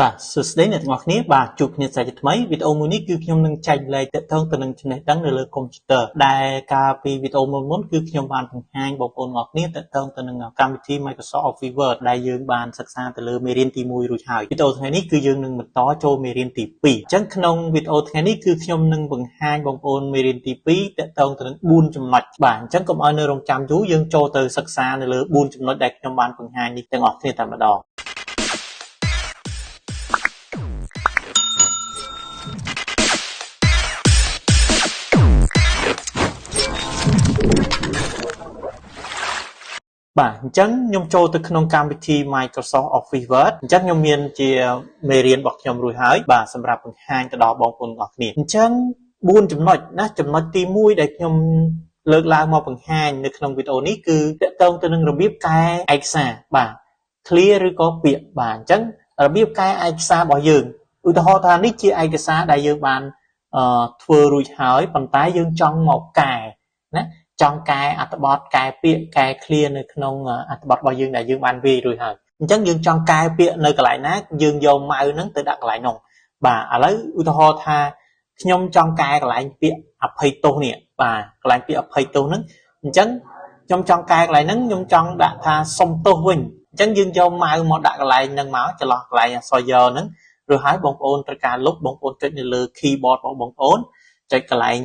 បាទសួស្តីអ្នកទាំងអស់គ្នាបាទជួបគ្នាសាជាថ្មីវីដេអូមួយនេះគឺខ្ញុំនឹងចែករំលែកទាក់ទងទៅនឹងចំណេះដឹងនៅលើកុំព្យូទ័រដែលកាលពីវីដេអូមុនមុនគឺខ្ញុំបានបង្ហាញបងប្អូនទាំងអស់គ្នាទាក់ទងទៅនឹងកម្មវិធី Microsoft Office Word ដែលយើងបានសិក្សាទៅលើមេរៀនទី1រួចហើយវីដេអូថ្ងៃនេះគឺយើងនឹងបន្តចូលមេរៀនទី2អញ្ចឹងក្នុងវីដេអូថ្ងៃនេះគឺខ្ញុំនឹងបង្ហាញបងប្អូនមេរៀនទី2ទាក់ទងទៅនឹង4ចំណុចបាទអញ្ចឹងកុំឲ្យនៅរងចាំយូរយើងចូលទៅសិក្សានៅលើ4ចំណុចដែលខ្ញុំបានបង្ហាញនេះទាំងអស់គ្នាតែម្ដង បាទអញ្ចឹងខ្ញុំចូលទៅក្នុងកម្មវិធី Microsoft Office Word អញ្ចឹងខ្ញុំមានជាមេរៀនរបស់ខ្ញុំរួចហើយបាទសម្រាប់បង្ហាញទៅដល់បងប្អូនទាំងអស់គ្នាអញ្ចឹង4ចំណុចណាចំណុចទី1ដែលខ្ញុំលើកឡើងមកបង្ហាញនៅក្នុងវីដេអូនេះគឺទាក់ទងទៅនឹងរបៀបកែឯកសារបាទ clear ឬក៏ពាក្យបាទអញ្ចឹងរបៀបកែឯកសាររបស់យើងឧទាហរណ៍ថានេះជាឯកសារដែលយើងបានអឺធ្វើរួចហើយប៉ុន្តែយើងចង់មកកែណាចង់កែអត្ថបទកែពាក្យកែ clear នៅក្នុងអត្ថបទរបស់យើងដែលយើងបានវាយរួចហើយអញ្ចឹងយើងចង់កែពាក្យនៅកន្លែងណាយើងយក mouse ហ្នឹងទៅដាក់កន្លែងនោះបាទឥឡូវឧទាហរណ៍ថាខ្ញុំចង់កែកន្លែងពាក្យអភ័យទោសនេះបាទកន្លែងពាក្យអភ័យទោសហ្នឹងអញ្ចឹងខ្ញុំចង់កែកន្លែងហ្នឹងខ្ញុំចង់ដាក់ថាសុំទោសវិញអញ្ចឹងយើងយក mouse មកដាក់កន្លែងហ្នឹងមកចន្លោះកន្លែងអក្សរយ៉ហ្នឹងឬហើយបងប្អូនត្រូវការលុបបងប្អូនចុចនៅលើ keyboard របស់បងប្អូនចុចកន្លែង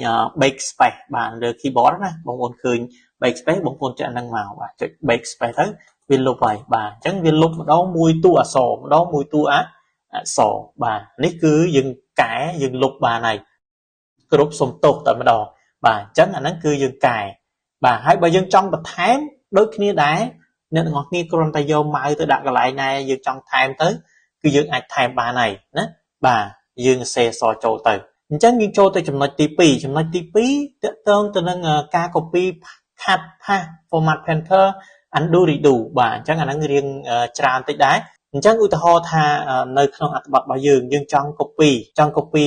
backspace បាទលើ keyboard ណាបងប្អូនឃើញ backspace បងប្អូនចុចអាហ្នឹងមកបាទចុច backspace ទៅវាលុបហើយបាទអញ្ចឹងវាលុបម្ដងមួយតួអក្សរម្ដងមួយតួអក្សរបាទនេះគឺយើងកែយើងលុបបានហើយគ្រប់សុំទោសតែម្ដងបាទអញ្ចឹងអាហ្នឹងគឺយើងកែបាទហើយបើយើងចង់បន្ថែមដូចគ្នាដែរអ្នកទាំងអស់គ្នាគ្រាន់តែយក mouse ទៅដាក់កន្លែងណាយើងចង់ថែមទៅគឺយើងអាចថែមបានហើយណាបាទយើងសេអក្សរចូលទៅអញ្ចឹងយើងចូលទៅចំណុចទី2ចំណុចទី2ទាក់ទងទៅនឹងការ copy cut paste format painter undo redo បាទអញ្ចឹងអាហ្នឹងរៀងច្រើនតិចដែរអញ្ចឹងឧទាហរណ៍ថានៅក្នុងអត្ថបទរបស់យើងយើងចង់ copy ចង់ copy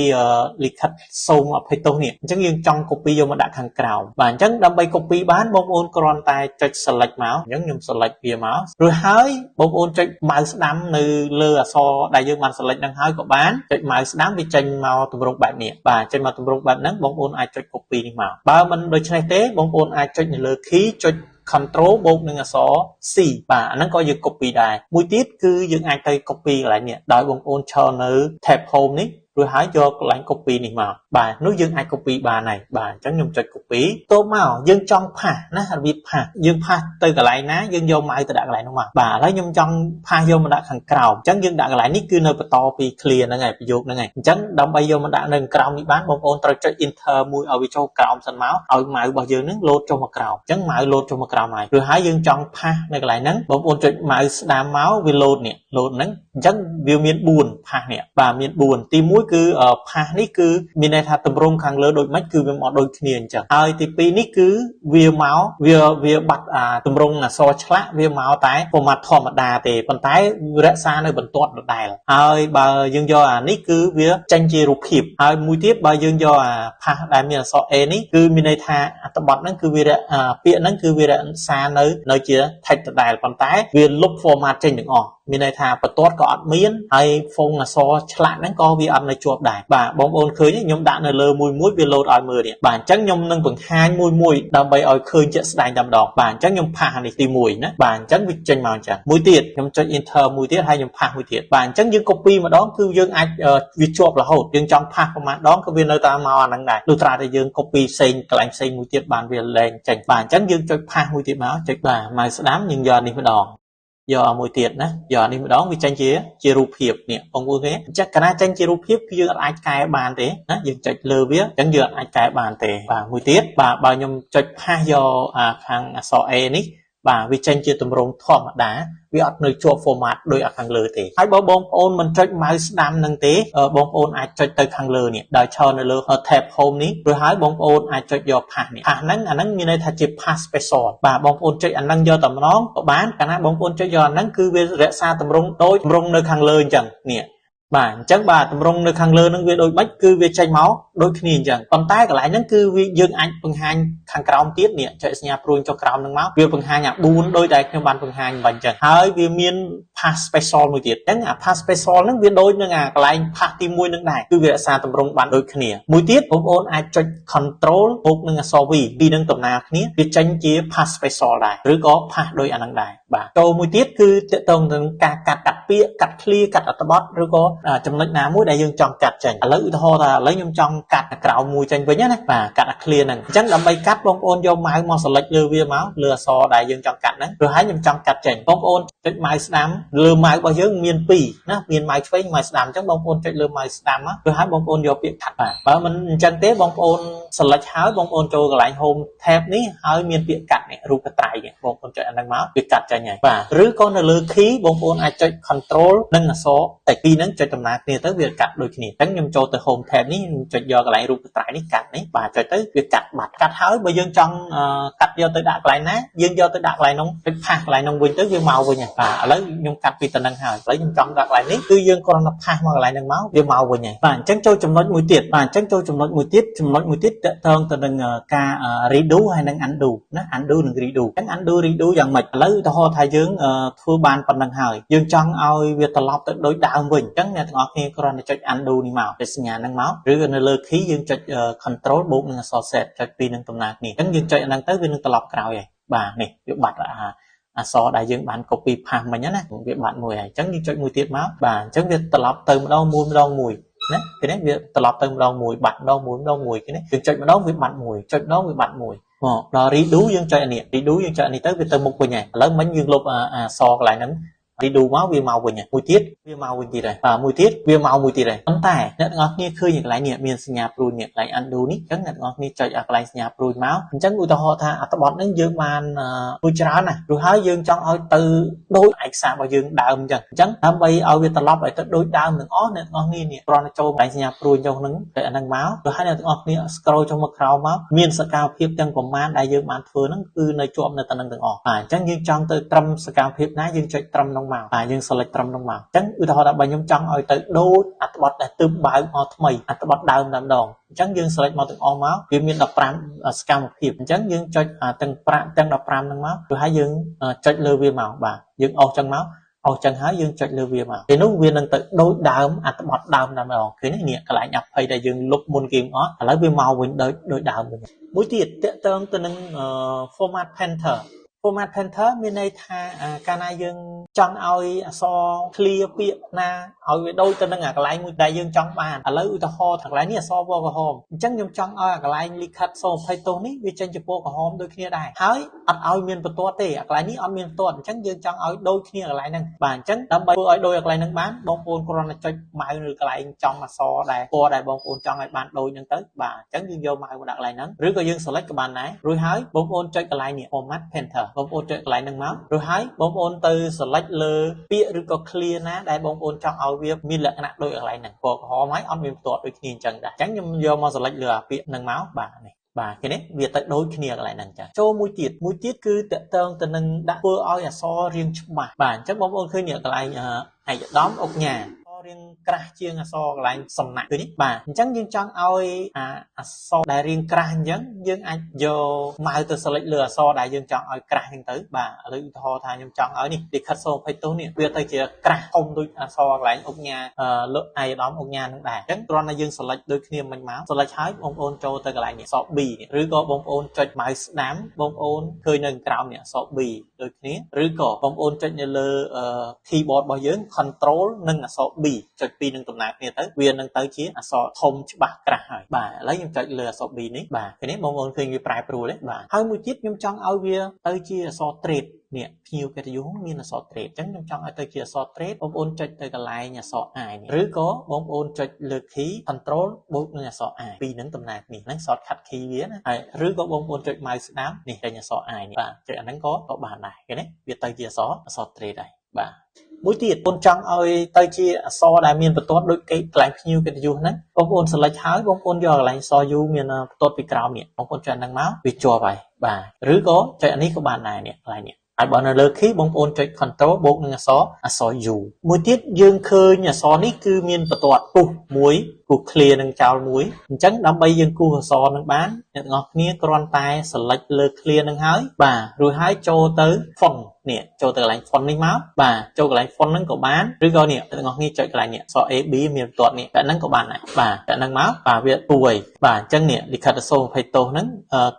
លិខិតសូមអភ័យទោសនេះអញ្ចឹងយើងចង់ copy យកមកដាក់ខាងក្រោមបាទអញ្ចឹងដើម្បី copy បានបងប្អូនគ្រាន់តែចុច select មកអញ្ចឹងខ្ញុំ select វាមករួចហើយបងប្អូនចុច mouse ស្ដាំនៅលើអក្សរដែលយើងបាន select នឹងហើយក៏បានចុច mouse ស្ដាំវាចេញមកទម្រង់បែបនេះបាទចេញមកទម្រង់បែបហ្នឹងបងប្អូនអាចចុច copy នេះមកបើមិនដូច្នេះទេបងប្អូនអាចចុចនៅលើ key ចុច control បូកនឹងអក្សរ C បាទអាហ្នឹងក៏យើង copy ដែរមួយទៀតគឺយើងអាចទៅ copy កន្លែងនេះដោយបងប្អូនឈរនៅ tab home នេះរួចហើយយកកន្លែង copy នេះមកបាទនោះយើងអាច copy បានហើយបាទអញ្ចឹងខ្ញុំចុច copy តបមកយើងចង់ paste ណារបៀប paste យើង paste ទៅកន្លែងណាយើងយក mouse ទៅដាក់កន្លែងនោះមកបាទឥឡូវខ្ញុំចង់ paste យកមកដាក់ខាងក្រោមអញ្ចឹងយើងដាក់កន្លែងនេះគឺនៅបន្តពី clear ហ្នឹងហើយប្រយោគហ្នឹងហើយអញ្ចឹងដើម្បីយកមកដាក់នៅក្រោមនេះបានបងប្អូនត្រូវចុច enter មួយឲ្យវាចូលក្រោមសិនមកឲ្យ mouse របស់យើងហ្នឹងលោតចុះមកក្រោមអញ្ចឹង mouse លោតចុះមកក្រោមហើយឬហើយយើងចង់ paste នៅកន្លែងហ្នឹងបងប្អូនចុច mouse ស្ដាំមកវាលោតនេះលោតហ្នឹងអញ្ចឹងវាមាន4 paste នេះបាទមាន4ទី1គឺ paste នេះគឺមានន័យថាទម្រង់ខាងលើដូចម៉េចគឺវាមកដូចគ្នាអញ្ចឹងហើយទី2នេះគឺវាមកវាវាបាត់អាទម្រង់អក្សរឆ្លាក់វាមកតែ format ធម្មតាទេប៉ុន្តែរក្សានៅបន្ទាត់ដដែលហើយបើយើងយកអានេះគឺវាចេញជារូបភាពហើយមួយទៀតបើយើងយកអា paste ដែលមានអក្សរ A នេះគឺមានន័យថាអត្ថបទហ្នឹងគឺវាពាក្យហ្នឹងគឺវារក្សានៅនៅជា text ដដែលប៉ុន្តែវាលុប format ចេញទាំងអស់មានន័យថាបន្ទាត់ក៏អត់មានហើយហ្វុងអក្សរឆ្លាក់ហ្នឹងក៏វាអត់នៅជាប់ដែរបាទបងប្អូនឃើញខ្ញុំដាក់នៅលើមួយមួយវាលោតឲ្យមើលនេះបាទអញ្ចឹងខ្ញុំនឹងបង្ហាញមួយមួយដើម្បីឲ្យឃើញជាក់ស្ដែងតែម្ដងបាទអញ្ចឹងខ្ញុំ paste អានេះទី1ណាបាទអញ្ចឹងវាចេញមកអញ្ចឹងមួយទៀតខ្ញុំចុច enter មួយទៀតហើយខ្ញុំ paste មួយទៀតបាទអញ្ចឹងយើង copy ម្ដងគឺយើងអាចវាជាប់រហូតយើងចង់ paste ប្រហែលដងក៏វានៅតាមមកអាហ្នឹងដែរលុះត្រាតែយើង copy ផ្សេងកន្លែងផ្សេងមួយទៀតបានវាលែងចេញបាទអញ្ចឹងយើងចុច paste មួយទៀតមកចុចបាទ mouse ស្ដាំយើងយកនេះម្ដងយកមួយទៀតណាយកនេះម្ដងវាចេញជាជារូបភាពនេះបងប្អូនឃើញអញ្ចឹងកាលណាចេញជារូបភាពគឺយើងអាចកែបានទេណាយើងចុចលើវាអញ្ចឹងយើងអាចកែបានទេបាទមួយទៀតបាទបើខ្ញុំចុច paste យកអាខាងអក្សរ A នេះបាទវាចេញជាទម្រង់ធម្មតាវាអត់នៅជាប់ format ដូចអាខាងលើទេហើយបើបងប្អូនមិនចុច mouse ស្ដាំនឹងទេបងប្អូនអាចចុចទៅខាងលើនេះដោយឈរនៅលើ tab home នេះរួចហើយបងប្អូនអាចចុចយក paste នេះ paste ហ្នឹងអាហ្នឹងមានន័យថាជា paste special បាទបងប្អូនចុចអាហ្នឹងយកតែម្ដងក៏បានកាលណាបងប្អូនចុចយកអាហ្នឹងគឺវារក្សាទម្រង់ដូចទម្រង់នៅខាងលើអញ្ចឹងនេះ បាទអញ្ចឹងបាទតម្រងនៅខាងលើនឹងវាដូចម៉េចគឺវាចេញមកដូចគ្នាអញ្ចឹងប៉ុន្តែកន្លែងហ្នឹងគឺវាយើងអាចបង្ហាញខាងក្រោមទៀតនេះចុចសញ្ញាព្រួញចុះក្រោមហ្នឹងមកវាបង្ហាញអា4ដូចដែលខ្ញុំបានបង្ហាញបាញ់អញ្ចឹងហើយវាមាន paste special មួយទៀតអញ្ចឹងអា paste special ហ្នឹងវាដូចនឹងអាកន្លែង paste ទី1ហ្នឹងដែរគឺវារក្សាតម្រងបានដូចគ្នាមួយទៀតបងប្អូនអាចចុច control បូកនឹងអក្សរ V ពីរនឹងដំណើរគ្នាវាចេញជា paste special ដែរឬក៏ paste ដូចអាហ្នឹងដែរបាទចូលមួយទៀតគឺតកតងនឹងការកាត់កាត់ពាក្យកាត់ឃ្លាកាត់អត្ថបទឬក៏ចំណុចណាមួយដែលយើងចង់កាត់ចេញឥឡូវឧទាហរណ៍ថាឥឡូវខ្ញុំចង់កាត់ក្រោមមួយចេញវិញណាបាទកាត់អាឃ្លាហ្នឹងអញ្ចឹងដើម្បីកាត់បងប្អូនយក mouse មក select លើវាមកលើអក្សរដែលយើងចង់កាត់ហ្នឹងឬហើយខ្ញុំចង់កាត់ចេញបងប្អូនចុច mouse ស្ដាំលើ mouse របស់យើងមាន2ណាមាន mouse ឆ្វេង mouse ស្ដាំអញ្ចឹងបងប្អូនចុចលើ mouse ស្ដាំឬហើយបងប្អូនយកពាក្យកាត់បាទបើមិនអញ្ចឹងទេបងប្អូន select ហើយបងប្អូនចូលកន្លែង home tab នេះហើយមានពាក្យកាត់នេះរូបកត្រៃនេះបងប្អូនចុចអាហ្នឹងមកវាកាត់ចេញហើយបាទឬក៏នៅលើ key បងប្អូនអាចចុច control និងអក្សរតែពីរហ្នឹងចុចដំណើរគ្នាទៅវាកាត់ដូចគ្នាអញ្ចឹងខ្ញុំចូលទៅ home tab នេះខ្ញុំចុចយកកន្លែងរូបកត្រៃនេះកាត់នេះបាទចុចទៅវាកាត់បាត់កាត់ហើយបើយើងចង់កាត់យកទៅដាក់កន្លែងណាយើងយកទៅដាក់កន្លែងនោះចុច paste កន្លែងនោះវិញទៅវាមកវិញហើយបាទឥឡូវខ្ញុំកាត់ពីតំណឹងហើយឥឡូវខ្ញុំចង់ដាក់កន្លែងនេះគឺយើងគ្រាន់តែ paste មកកន្លែងហ្នឹងមកវាមកវិញហើយបាទអញ្ចឹងចូលចំណុចមួយទៀតបាទអញ្ចឹងចូលចំណុចមួយទៀតចំណុចមួយទៀតតកតងទៅនឹងការ redo ហើយនិង undo ណា undo និង redo អញ្ចឹង undo redo យ៉ាងម៉េចឥឡូវឧទាហរណ៍ថាយើងធ្វើបានប៉ុណ្្នឹងហើយយើងចង់ឲ្យវាត្រឡប់ទៅដូចដើមវិញអញ្ចឹងអ្នកទាំងអស់គ្នាគ្រាន់តែចុច undo នេះមកចុចសញ្ញាហ្នឹងមកឬក៏នៅលើ key យើងចុច control បូកនឹងអក្សរ Z ចុចពីរនឹងដំណើរគ្នាអញ្ចឹងយើងចុចអាហ្នឹងទៅវានឹងត្រឡប់ក្រោយហើយបាទនេះវាបាត់អាអក្សរដែលយើងបាន copy paste មិញណាវាបាត់មួយហើយអញ្ចឹងយើងចុចមួយទៀតមកបាទអញ្ចឹងវាត្រឡប់ទៅម្ដងមួយម្ដងមួយណាគេនេះវាត្រឡប់ទៅម្ដងមួយបាត់ម្ដងមួយម្ដងមួយគេនេះយើងចុចម្ដងវាបាត់មួយចុចម្ដងវាបាត់មួយមកដល់ redo យើងចុចអានេះ redo យើងចុចអានេះទៅវាទៅមុខវិញហើយឥឡូវមិញយើងលុបអាសកន្លែងហ្នឹង redo មកវាមកវិញមួយទៀតវាមកវិញទៀតហើយបាទមួយទៀតវាមកមួយទៀតហើយប៉ុន្តែអ្នកទាំងអស់គ្នាឃើញកន្លែងនេះមានសញ្ញាព្រួញនេះកន្លែង undo នេះអញ្ចឹងអ្នកទាំងអស់គ្នាចុចអាកន្លែងសញ្ញាព្រួញមកអញ្ចឹងឧទាហរណ៍ថាអត្ថបទហ្នឹងយើងបានធ្វើច្រើនណាស់ព្រោះហើយយើងចង់ឲ្យទៅដូចឯកសាររបស់យើងដើមអញ្ចឹងអញ្ចឹងដើម្បីឲ្យវាត្រឡប់ឲ្យទៅដូចដើមទាំងអស់អ្នកទាំងអស់គ្នានេះគ្រាន់តែចូលកន្លែងសញ្ញាព្រួញចុះហ្នឹងទៅអាហ្នឹងមកព្រោះហើយអ្នកទាំងអស់គ្នា scroll ចុះមកក្រោមមកមានសកម្មភាពទាំងប្រមាណដែលយើងបានធ្វើហ្នឹងគឺនៅជាប់នៅតែនឹងទាំងអស់បាទអញ្ចឹងយើងចង់ទៅត្រឹមសកម្មភាពណាយើងចុចត្រឹមហ្នឹងមកបាទយើង select ត្រឹមហ្នឹងមកអញ្ចឹងឧទាហរណ៍ថាបើខ្ញុំចង់ឲ្យទៅដូចអត្ថបទដែលទើបបើកមកថ្មីអត្ថបទដើមតែម្ដងអញ្ចឹងយើង select មកទាំងអស់មកវាមាន15សកម្មភាពអញ្ចឹងយើងចុចទាំងប្រាក់ទាំង15ហ្នឹងមកឬហើយយើងចុចលើវាមកបាទយើងអស់ចឹងមកអស់ចឹងហើយយើងចុចលើវាមកពេលនោះវានឹងទៅដូចដើមអត្ថបទដើមតែម្ដងឃើញទេនេះកន្លែងអភ័យដែលយើងលុបមុនគេអស់ឥឡូវវាមកវិញដូចដូចដើមវិញមួយទៀតតកតងទៅនឹង format painter format painter មានន័យថាកាលណាយើងចង់ឲ្យអក្សរ clear ពាក្យណាឲ្យវាដូចទៅនឹងអាកន្លែងមួយដែលយើងចង់បានឥឡូវឧទាហរណ៍ថាកន្លែងនេះអក្សរពណ៌ក្រហមអញ្ចឹងខ្ញុំចង់ឲ្យអាកន្លែងលិខិតសូមអភ័យទោសនេះវាចេញជាពណ៌ក្រហមដូចគ្នាដែរហើយអត់ឲ្យមានបន្ទាត់ទេអាកន្លែងនេះអត់មានបន្ទាត់អញ្ចឹងយើងចង់ឲ្យដូចគ្នាកន្លែងហ្នឹងបាទអញ្ចឹងដើម្បីធ្វើឲ្យដូចអាកន្លែងហ្នឹងបានបងប្អូនគ្រាន់តែចុច mouse នៅកន្លែងចំអក្សរដែលពណ៌ដែលបងប្អូនចង់ឲ្យបានដូចហ្នឹងទៅបាទអញ្ចឹងយើងយក mouse មកដាក់កន្លែងហ្នឹងឬក៏យើង select ក៏បានដែររួចហើយបងប្អូនចុចកន្លែងនេះ format painter បងប្អូនចុចកន្លែងហ្នឹងមករួចហើយបងប្អូនទៅ select លើពាក្យឬក៏ clear ណាដែលបងប្អូនចង់ឲ្យវាមានលក្ខណៈដូចកន្លែងហ្នឹងពណ៌ក្រហមហើយអត់មានបន្ទាត់ដូចគ្នាអញ្ចឹងដែរអញ្ចឹងខ្ញុំយកមក select លើអាពាក្យហ្នឹងមកបាទនេះបាទគេនេះវាទៅដូចគ្នាកន្លែងហ្នឹងចាចូលមួយទៀតមួយទៀតគឺតកតងទៅនឹងដាក់ធ្វើឲ្យអក្សររៀងច្បាស់បាទអញ្ចឹងបងប្អូនឃើញនេះកន្លែងឯកឧត្តមអុកញ៉ារៀងក្រាស់ជាងអក្សរកន្លែងសំណាក់ឃើញទេបាទអញ្ចឹងយើងចង់ឲ្យអាអក្សរដែលរៀងក្រាស់អញ្ចឹងយើងអាចយក mouse ទៅ select លើអក្សរដែលយើងចង់ឲ្យក្រាស់អញ្ចឹងទៅបាទឥឡូវឧទាហរណ៍ថាខ្ញុំចង់ឲ្យនេះលិខិតសូមអភ័យទោសនេះវាទៅជាក្រាស់ធំដូចអក្សរកន្លែងអុកញ៉ាលោកឯកឧត្តមអុកញ៉ានឹងដែរអញ្ចឹងគ្រាន់តែយើង select ដូចគ្នាមិញមក select ហើយបងប្អូនចូលទៅកន្លែងនេះអក្សរ B នេះឬក៏បងប្អូនចុច mouse ស្ដាំបងប្អូនឃើញនៅក្រោមនេះអក្សរ B ដូចគ្នាឬក៏បងប្អូនចុចនៅលើ keyboard របស់យើង control និងអក្សរ B ចុចពីរនឹងដំណើរគ្នាទៅវានឹងទៅជាអក្សរធំច្បាស់ក្រាស់ហើយបាទឥឡូវខ្ញុំចុចលើអក្សរ B នេះបាទឃើញទេបងប្អូនឃើញវាប្រែប្រួលទេបាទហើយមួយទៀតខ្ញុំចង់ឲ្យវាទៅជាអក្សរទ្រេតនេះភ្ញៀវកិត្តិយសមានអក្សរទ្រេតអញ្ចឹងខ្ញុំចង់ឲ្យទៅជាអក្សរទ្រេតបងប្អូនចុចទៅកន្លែងអក្សរ I នេះឬក៏បងប្អូនចុចលើ key control បូកនឹងអក្សរ I ពីរហ្នឹងដំណើរគ្នាហ្នឹង shortcut key វាណាហើយឬក៏បងប្អូនចុច mouse ស្ដាំនេះចេញអក្សរ I នេះបាទចុចអាហ្នឹងក៏ក៏បានដែរឃើញទេវាទៅជាអក្សរទ្រេតហើយបាទមួយទៀតបងចង់ឲ្យទៅជាអក្សរដែលមានបន្ទាត់ដូចគេកន្លែងភ្ញៀវកិត្តិយសហ្នឹងបងប្អូន select ហើយបងប្អូនយកកន្លែងអក្សរ U មានបន្ទាត់ពីក្រោមនេះបងប្អូនចុចអាហ្នឹងមកវាជាប់ហើយបាទឬក៏ចុចអានេះក៏បានដែរនេះកន្លែងនេះ ហើយបើនៅលើ key បងប្អូនចុច control បូកនឹងអក្សរអក្សរ U មួយទៀតយើងឃើញអក្សរនេះគឺមានបន្ទាត់ពុះមួយគូស clear នឹងចោលមួយអញ្ចឹងដើម្បីយើងគូសអក្សរនឹងបានអ្នកទាំងអស់គ្នាគ្រាន់តែ select លើ clear នឹងហើយបាទរួចហើយចូលទៅ font នេះចូលទៅកន្លែង font នេះមកបាទចូលកន្លែង font ហ្នឹងក៏បានឬក៏នេះអ្នកទាំងអស់គ្នាចុចកន្លែងនេះអក្សរ A B មានបន្ទាត់នេះតែហ្នឹងក៏បានដែរបាទតែហ្នឹងមកបាទវាទួយបាទអញ្ចឹងនេះលិខិតអសូរ20ទោសហ្នឹង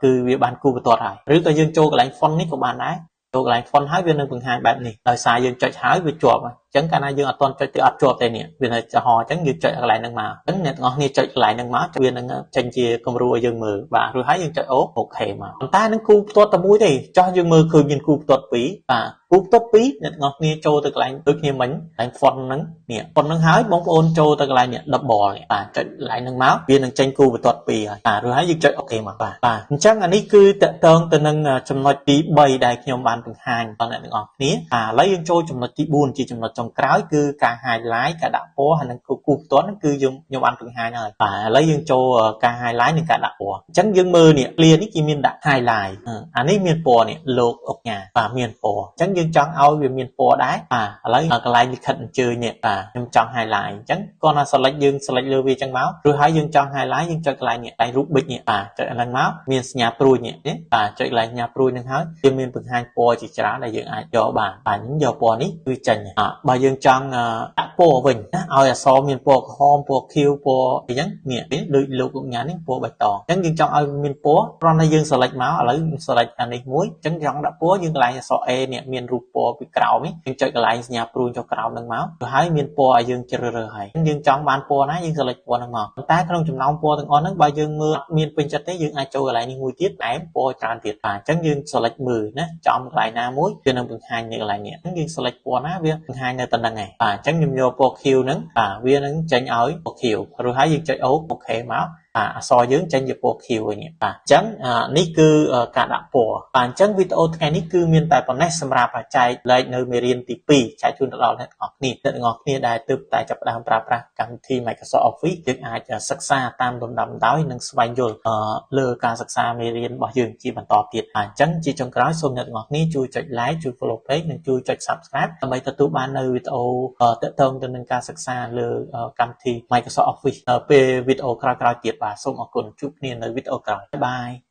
គឺវាបានគូបន្ទាត់ហើយឬក៏យើងចូលកន្លែង font នេះក៏បានដែរចូលកន្លែង font ហើយវានឹងបង្ហាញបែបនេះដោយសារយើងចុចហើយវាជាប់ហើយអញ្ចឹងកាលណាយើងអត់ទាន់ចុចទៅអត់ជាប់ទេនេះវានៅចំហអញ្ចឹងយើងចុចកន្លែងហ្នឹងមកអញ្ចឹងអ្នកទាំងអស់គ្នាចុចកន្លែងហ្នឹងមកវានឹងចេញជាគំរូឲ្យយើងមើលបាទរួចហើយយើងចុចអូ OK មកប៉ុន្តែនឹងគូផ្ទាត់តែមួយទេចោះយើងមើលឃើញមានគូផ្ទាត់ពីរបាទគូផ្ទាត់ពីរអ្នកទាំងអស់គ្នាចូលទៅកន្លែងដូចគ្នាមិញកន្លែង font ហ្នឹងនេះ font ហ្នឹងហើយបងប្អូនចូលទៅកន្លែងនេះ double នេះបាទចុចកន្លែងហ្នឹងមកវានឹងចេញគូបន្ទាត់ពីរហើយបាទរួចហើយយើងចុច OK មកបាទបាទអញ្ចឹងអានេះគឺតកតងទៅនឹងចំណុចទី3ដែលខ្ញុំបានបង្ហាញដល់អ្នកទាំងអស់គ្នាបាទឥឡូវយើងចូលចំណុចទី4ជាចំណុចចុងក្រោយគឺការ highlight ការដាក់ពណ៌ហើយនិងគូគូផ្ទាត់ហ្នឹងគឺយើងខ្ញុំបានបង្ហាញហើយបាទឥឡូវយើងចូលការ highlight និងការដាក់ពណ៌អញ្ចឹងយើងមើលនេះ clear នេះគេមានដាក់ highlight អានេះមានពណ៌នេះលោកអុកញ៉ាបាទមានពណ៌អញ្ចឹងយើងចង់ឲ្យវាមានពណ៌ដែរបាទឥឡូវកន្លែងលិខិតអញ្ជើញនេះបាទខ្ញុំចង់ highlight អញ្ចឹងគាត់ថា select យើង select លើវាអញ្ចឹងមកឬហើយយើងចង់ highlight យើងចុចកន្លែងនេះកន្លែងរូបប៊ិចនេះបាទចុចអាហ្នឹងមកមានសញ្ញាព្រួយនេះបាទចុចកន្លែងសញ្ញាព្រួយហ្នឹងហើយវាមានបង្ហាញពណ៌ជាច្រើនដែលយើងអាចយកបានបាទខ្ញុំយកពណ៌នេះគឺចេញបើយើងចង់ដាក់ពណ៌វិញណាឲ្យអក្សរមានពណ៌ក្រហមពណ៌ខៀវពណ៌អីចឹងនេះដូចលោកអុកញ៉ានេះពណ៌បៃតងអញ្ចឹងយើងចង់ឲ្យមានពណ៌គ្រាន់តែយើង select មកឥឡូវ select អានេះមួយអញ្ចឹងចង់ដាក់ពណ៌យើងកន្លែងអក្សរ A នេះមានរូបពណ៌ពីក្រោមនេះយើងចុចកន្លែងសញ្ញាព្រួយចុះក្រោមហ្នឹងមកទៅហើយមានពណ៌ឲ្យយើងជ្រើសរើសហើយយើងចង់បានពណ៌ណាយើង select ពណ៌ហ្នឹងមកប៉ុន្តែក្នុងចំណោមពណ៌ទាំងអស់ហ្នឹងបើយើងមើលមានពេញចិត្តទេយើងអាចចូលកន្លែងនេះមួយទៀតអែមពណ៌ច្រើនទៀតបាទអញ្ចឹងយើង select មើលណាចំកន្លែងណាមួយវានឹងបង្ហាញនៅកន្លែងនេះអញ្ចឹងយើង select ពណ៌ណាវាបង្ហាញនៅតំណឹងឯងបាទអញ្ចឹងខ្ញុំយកពណ៌ខៀវហ្នឹងបាទវានឹងចេញឲ្យពណ៌ខៀវរួចហើយយើងចុចអូ OK មកបាទអក្សរយើងចេញជាពណ៌ខៀវវិញបាទអញ្ចឹងនេះគឺការដាក់ពណ៌បាទអញ្ចឹងវីដេអូថ្ងៃនេះគឺមានតែប៉ុណ្ណេះសម្រាប់ចែកលែកនៅមេរៀនទី2ចែកជូនទៅដល់អ្នកទាំងអស់គ្នាអ្នកទាំងអស់គ្នាដែលទើបតែចាប់ផ្ដើមប្រើប្រាស់កម្មវិធី Microsoft Office យើងអាចសិក្សាតាមលំដាប់ដោយនិងស្វែងយល់លើការសិក្សាមេរៀនរបស់យើងជាបន្តទៀតបាទអញ្ចឹងជាចុងក្រោយសូមអ្នកទាំងអស់គ្នាជួយចុច like ជួយ follow page និងជួយចុច subscribe ដើម្បីទទួលបាននៅវីដេអូទាក់ទងទៅនឹងការសិក្សាលើកម្មវិធី Microsoft Office ពេលវីដេអូក្រោយៗទៀតបាទសូមអរគុណជួបគ្នានៅវីដេអូក្រោយ bye.